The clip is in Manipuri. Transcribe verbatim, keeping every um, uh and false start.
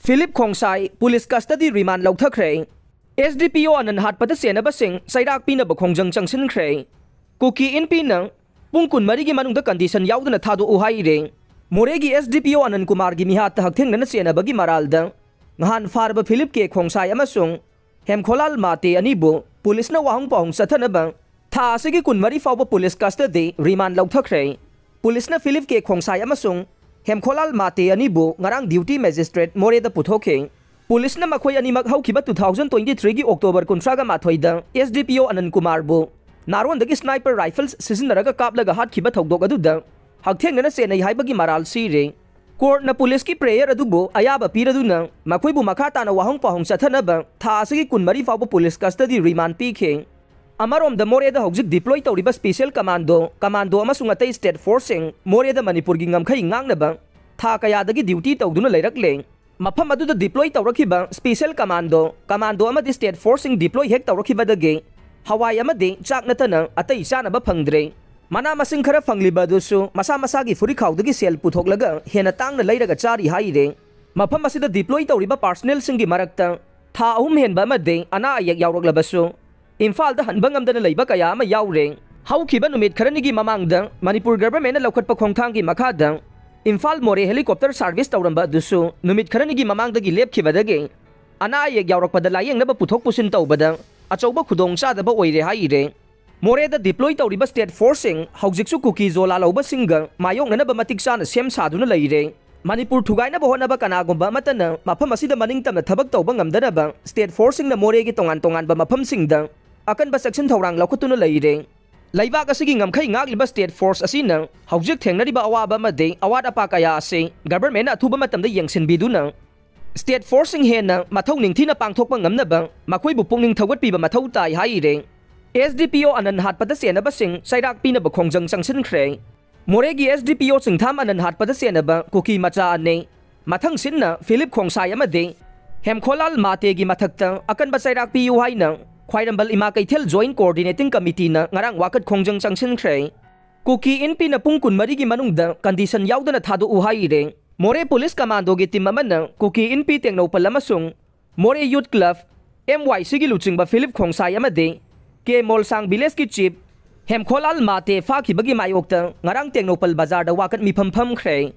Philip ꯈꯣꯡꯁꯥꯏ police ꯀꯁꯇꯗꯤ ꯔꯤꯃꯥꯟ ꯂꯧꯊꯈ꯭ꯔꯦ꯫ ꯑꯦꯁ ꯗꯤ ꯄꯤ ꯑꯣ ꯑꯅꯟ ꯍꯥꯠꯄꯗ ꯆꯦꯟꯅꯕꯁꯤꯡ ꯆꯩꯔꯥꯛ ꯄꯤꯅꯕ ꯈꯣꯡꯖꯪ ꯆꯪꯁꯤꯟꯈ꯭ꯔꯦ꯫ ꯀꯨꯀꯤ ꯏꯟꯄꯤꯅ ꯄꯨꯡ ꯀꯨꯟꯃꯔꯤꯒꯤ ꯃꯅꯨꯡꯗ ꯀꯟꯗꯤꯁꯟ ꯌꯥꯎꯗꯅ ꯊꯥꯗꯣꯛꯎ ꯍꯥꯏꯔꯦ꯫ ꯃꯣꯔꯦꯒꯤ ꯑꯦꯁ ꯗꯤ ꯄꯤ ꯑꯣ ꯑꯅꯟ ꯀꯨꯃꯥꯔꯒꯤ ꯃꯤꯍꯥꯠꯇ ꯍꯛꯊꯦꯡꯅꯅ ꯆꯦꯟꯅꯕꯒꯤ ꯃꯔꯥꯜꯗ ꯉꯍꯥꯟ ꯐꯥꯔꯕ ꯐꯤꯂꯤꯞ ꯀꯦ ꯈꯣꯡꯁꯥꯏ ꯑꯃꯁꯨꯡ ꯍꯦꯝꯈꯣꯂꯥꯜ ꯃꯥꯇꯦ ꯑꯅꯤꯕꯨ ꯄꯨꯂꯤꯁꯅ ꯋꯥꯍꯪ ꯄꯥꯎꯍꯪ ꯆꯠꯊꯅꯕ ꯊꯥ ꯑꯁꯤꯒꯤ ꯀꯨꯟꯃꯔꯤ ꯐꯥꯎꯕ ꯄꯨꯂꯤꯁ ꯀꯁꯇꯗꯤ ꯔꯤꯃꯥꯟ ꯂꯧꯊꯈ꯭ꯔꯦ꯫ ꯄꯨꯂꯤꯁꯅ ꯐꯤꯂꯤꯞ ꯀꯦ ꯈꯣꯡꯁꯥꯏ ꯑꯃꯁꯨꯡ ꯍꯦꯝꯈꯣꯂꯥꯜ ꯃꯥꯇꯦ ꯑꯅꯤꯕꯨ ꯉꯔꯥꯡ ꯗ꯭ꯌꯨꯇꯤ ꯃꯦꯖꯤꯁꯇ꯭ꯔꯦꯠ ꯃꯣꯔꯦꯗ ꯄꯨꯊꯣꯛꯈꯤ꯫ ꯄꯨꯂꯤꯁꯅ ꯃꯈꯣꯏ ꯑꯅꯤꯃꯛ ꯍꯧꯈꯤꯕ two thousand twenty threeꯒꯤ ꯑꯣꯛꯇꯣꯕꯔ ꯀꯨꯟꯊ꯭ꯔꯥꯒ ꯃꯥꯊꯣꯏꯗ ꯑꯦꯁ ꯗꯤ ꯄꯤ ꯑꯣ ꯑꯅꯟ ꯀꯨꯃꯥꯔꯕꯨ ꯅꯥꯔꯣꯟꯗꯒꯤ ꯁ꯭ꯅꯥꯏꯄꯔ ꯔꯥꯏꯐꯜꯁ ꯁꯤꯖꯤꯟꯅꯔꯒ ꯀꯥꯞꯂꯒ ꯍꯥꯠꯈꯤꯕ ꯊꯧꯗꯣꯛ ꯑꯗꯨꯗ ꯍꯛꯊꯦꯡꯅꯅ ꯆꯦꯟꯅꯩ ꯍꯥꯏꯕꯒꯤ ꯃꯔꯥꯜ ꯁꯤꯔꯦ꯫ ꯀꯣꯔꯠꯅ ꯄꯨꯂꯤꯁꯀꯤ ꯄ꯭ꯔꯦꯌꯔ ꯑꯗꯨꯕꯨ ꯑꯌꯥꯕ ꯄꯤꯔꯗꯨꯅ ꯃꯈꯣꯏꯕꯨ ꯃꯈꯥ ꯇꯥꯅ ꯋꯥꯍꯪ ꯄꯥꯎꯍꯪ ꯆꯠꯊꯅꯕ ꯊꯥ ꯑꯁꯤꯒꯤ ꯀꯨꯟꯃꯔꯤ ꯐꯥꯎꯕ ꯄꯨꯂꯤꯁ ꯀꯁꯇꯗꯤ ꯔꯤꯃꯥꯟ ꯄꯤꯈꯤ꯫ ꯑꯃꯔꯣꯝꯗ ꯃꯣꯔꯦꯗ ꯍꯧꯖꯤꯛ ꯗꯤꯄ꯭ꯂꯣꯏ ꯇꯧꯔꯤꯕ ꯁ꯭ꯄꯦꯁꯤꯌꯦꯜ ꯀꯃꯥꯟꯗꯣ, ꯀꯃꯥꯟꯗꯣ ꯑꯃꯁꯨꯡ ꯑꯇꯩ ꯁ꯭ꯇꯦꯠ ꯐꯣꯔꯁꯁꯤꯡ ꯃꯣꯔꯦꯗ ꯃꯅꯤꯄꯨꯔꯒꯤ ꯉꯝꯈꯩ ꯉꯥꯛꯅꯕ ꯊꯥ ꯀꯌꯥꯗꯒꯤ ꯗ꯭ꯌꯨꯇꯤ ꯇꯧꯗꯨꯅ ꯂꯩꯔꯛꯂꯦ꯫ ꯃꯐꯝ ꯑꯗꯨꯗ ꯗꯤꯄ꯭ꯂꯣꯏ ꯇꯧꯔꯛꯈꯤꯕ ꯁ꯭ꯄꯦꯁꯤꯌꯦꯜ ꯀꯃꯥꯟꯗꯣ, ꯀꯃꯥꯟꯗꯣ ꯑꯃꯗꯤ ꯁ꯭ꯇꯦꯠ ꯐꯣꯔꯁꯁꯤꯡ ꯗꯤꯄ꯭ꯂꯣꯏ ꯍꯦꯛ ꯇꯧꯔꯛꯈꯤꯕꯗꯒꯤ ꯍꯋꯥꯏ ꯑꯃꯗꯤ ꯆꯥꯛ ꯅꯠꯇꯅ ꯑꯇꯩ ꯆꯥꯅꯕ ꯐꯪꯗ꯭ꯔꯦ꯫ ꯃꯅꯥ ꯃꯁꯤꯡ ꯈꯔ ꯐꯪꯂꯤꯕ ꯑꯗꯨꯁꯨ ꯃꯁꯥ ꯃꯁꯥꯒꯤ ꯐꯨꯔꯤꯠꯈꯥꯎꯗꯒꯤ ꯁꯦꯜ ꯄꯨꯊꯣꯛꯂꯒ ꯍꯦꯟꯅ ꯇꯥꯡꯅ ꯂꯩꯔꯒ ꯆꯥꯔꯤ ꯍꯥꯏꯔꯦ꯫ ꯃꯐꯝ ꯑꯁꯤꯗ ꯗꯤꯄ꯭ꯂꯣꯏ ꯇꯧꯔꯤꯕ ꯄꯥꯔꯁꯅꯦꯜꯁꯤꯡꯒꯤ ꯃꯔꯛꯇ ꯊꯥ ꯑꯍꯨꯝ ꯍꯦꯟꯕ ꯑꯃꯗꯤ ꯑꯅꯥ ꯑꯌꯦꯛ ꯌꯥꯎꯔꯛꯂꯕꯁꯨ, ꯏꯝꯐꯥꯜꯗ ꯍꯟꯕ ꯉꯝꯗꯅ ꯂꯩꯕ ꯀꯌꯥ ꯑꯃ ꯌꯥꯎꯔꯦ꯫ ꯍꯧꯈꯤꯕ ꯅꯨꯃꯤꯠ ꯈꯔꯅꯤꯒꯤ ꯃꯃꯥꯡꯗ ꯃꯅꯤꯄꯨꯔ ꯒꯚꯔꯟꯃꯦꯟꯠꯅ ꯂꯧꯈꯠꯄ ꯈꯣꯡꯊꯥꯡꯒꯤ ꯃꯈꯥꯗ ꯏꯝꯐꯥꯜ ꯃꯣꯔꯦ ꯍꯦꯂꯤꯀꯣꯞꯇꯔ ꯁꯥꯔꯚꯤꯁ ꯇꯧꯔꯝꯕ ꯑꯗꯨꯁꯨ ꯅꯨꯃꯤꯠ ꯈꯔꯅꯤꯒꯤ ꯃꯃꯥꯡꯗꯒꯤ ꯂꯦꯞꯈꯤꯕꯗꯒꯤ ꯑꯅꯥ ꯑꯌꯦꯛ ꯌꯥꯎꯔꯛꯄꯗ ꯂꯥꯌꯦꯡꯅꯕ ꯄꯨꯊꯣꯛ ꯄꯨꯁꯤꯟ ꯇꯧꯕꯗ ꯑꯆꯧꯕ ꯈꯨꯗꯣꯡꯆꯥꯗꯕ ꯑꯣꯏꯔꯦ ꯍꯥꯏꯔꯦ꯫ ꯃꯣꯔꯦꯗ ꯗꯤꯄ꯭ꯂꯣꯏ ꯇꯧꯔꯤꯕ ꯁ꯭ꯇꯦꯠ ꯐꯣꯔꯁꯁꯤꯡ ꯍꯧꯖꯤꯛꯁꯨ ꯀꯨꯀꯤ ꯖꯣꯂꯥ ꯂꯧꯕꯁꯤꯡꯒ ꯃꯥꯌꯣꯛꯅꯅꯕ ꯃꯇꯤꯛ ꯆꯥꯅ ꯁꯦꯝ ꯁꯥꯗꯨꯅ ꯂꯩꯔꯦ꯫ ꯃꯅꯤꯄꯨꯔ ꯊꯨꯒꯥꯏꯅꯕ ꯍꯣꯠꯅꯕ ꯀꯅꯥꯒꯨꯝꯕ ꯑꯃꯠꯇꯅ ꯃꯐꯝ ꯑꯁꯤꯗ ꯃꯅꯤꯡ ꯇꯝꯅ ꯊꯕꯛ ꯇꯧꯕ ꯉꯝꯗꯅꯕ ꯁ꯭ꯇꯦꯠ ꯐꯣꯔꯁꯁꯤꯡꯅ ꯃꯣꯔꯦꯒꯤ ꯇꯣꯉꯥꯟ ꯇꯣꯉꯥꯟꯕ ꯃꯐꯝꯁꯤꯡꯗ ꯑꯀꯟꯕ ꯆꯦꯛꯁꯤꯟ ꯊꯧꯔꯥꯡ ꯂꯧꯈꯠꯇꯨꯅ ꯂꯩꯔꯦ꯫ ꯂꯩꯕꯥꯛ ꯑꯁꯤꯒꯤ ꯉꯝꯈꯩ ꯉꯥꯛꯂꯤꯕ ꯁ꯭ꯇꯦꯠ ꯐꯣꯔꯁ ꯑꯁꯤꯅ ꯍꯧꯖꯤꯛ ꯊꯦꯡꯅꯔꯤꯕ ꯑꯋꯥꯕ ꯑꯃꯗꯤ ꯑꯋꯥꯠ ꯑꯄꯥ ꯀꯌꯥ ꯑꯁꯤ ꯒꯚꯔꯟꯃꯦꯟꯠꯅ ꯑꯊꯨꯕ ꯃꯇꯝꯗ ꯌꯦꯡꯁꯤꯟꯕꯤꯗꯨꯅ ꯁ꯭ꯇꯦꯠ ꯐꯣꯔꯁꯁꯤꯡ ꯍꯦꯟꯅ ꯃꯊꯧ ꯅꯤꯡꯊꯤꯅ ꯄꯥꯡꯊꯣꯛꯄ ꯉꯝꯅꯕ ꯃꯈꯣꯏꯕꯨ ꯄꯨꯛꯅꯤꯡ ꯊꯧꯒꯠꯄꯤꯕ ꯃꯊꯧ ꯇꯥꯏ ꯍꯥꯏꯔꯦ꯫ ꯑꯦꯁ ꯗꯤ ꯄꯤ ꯑꯣ ꯑꯅꯟ ꯍꯥꯠꯄꯗ ꯆꯦꯟꯅꯕꯁꯤꯡ ꯆꯩꯔꯥꯛ ꯄꯤꯅꯕ ꯈꯣꯡꯖꯪ ꯆꯪꯁꯤꯟꯈ꯭ꯔꯦ꯫ ꯃꯣꯔꯦꯒꯤ ꯑꯦꯁ ꯗꯤ ꯄꯤ ꯑꯣ ꯆꯤꯡꯊꯥꯝ ꯑꯅꯟ ꯍꯥꯠꯄꯗ ꯆꯦꯟꯅꯕ ꯀꯨꯀꯤ ꯃꯆꯥ ꯑꯅꯤ, ꯃꯊꯪꯁꯤꯠꯅ ꯐꯤꯂꯤꯞ ꯈꯣꯡꯁꯥꯏ ꯑꯃꯗꯤ ꯍꯦꯝꯈꯣꯂꯥꯜ ꯃꯥꯇꯦꯒꯤ ꯃꯊꯛꯇ ꯑꯀꯟꯕ ꯆꯩꯔꯥꯛ ꯄꯤꯌꯨ ꯍꯥꯏꯅ ꯈ꯭ꯋꯥꯏꯔꯝꯕꯟ ꯏꯃꯥ ꯀꯩꯊꯦꯜ ꯖꯣꯏꯟꯠ ꯀꯣꯑꯣꯔꯗꯤꯅꯦꯇꯤꯡ ꯀꯃꯤꯇꯤꯅ ꯉꯔꯥꯡ ꯋꯥꯀꯠ ꯈꯣꯡꯖꯪ ꯆꯪꯁꯤꯟꯈ꯭ꯔꯦ꯫ ꯀꯨꯀꯤ ꯏꯟꯄꯤꯅ ꯄꯨꯡ ꯀꯨꯟꯃꯔꯤꯒꯤ ꯃꯅꯨꯡꯗ ꯀꯟꯗꯤꯁꯟ ꯌꯥꯎꯗꯅ ꯊꯥꯗꯣꯛꯎ ꯍꯥꯏꯔꯦ꯫ ꯃꯣꯔꯦ ꯄꯨꯂꯤꯁ ꯀꯃꯥꯟꯗꯣꯒꯤ ꯇꯤꯝ ꯑꯃꯅ ꯀꯨꯀꯤ ꯏꯟꯄꯤ ꯇꯦꯡꯅꯧꯄꯜ ꯑꯃꯁꯨꯡ ꯃꯣꯔꯦ ꯌꯨꯠ ꯀ꯭ꯂꯕ, ꯑꯦꯝ ꯋꯥꯏ ꯁꯤꯒꯤ ꯂꯨꯆꯤꯡꯕ ꯐꯤꯂꯤꯞ ꯈꯣꯡꯁꯥꯏ ꯑꯃꯗꯤ ꯀꯦ ꯃꯣꯜꯁꯥꯡ ꯚꯤꯂꯦꯖꯀꯤ ꯆꯤꯐ ꯍꯦꯝꯈꯣꯂꯥꯜ ꯃꯥꯇꯦ ꯐꯥꯈꯤꯕꯒꯤ ꯃꯥꯌꯣꯛꯇ ꯉꯔꯥꯡ ꯇꯦꯡꯅꯧꯄꯜ ꯕꯖꯥꯔꯗ ꯋꯥꯀꯠ ꯃꯤꯐꯝ ꯐꯝꯈ꯭ꯔꯦ꯫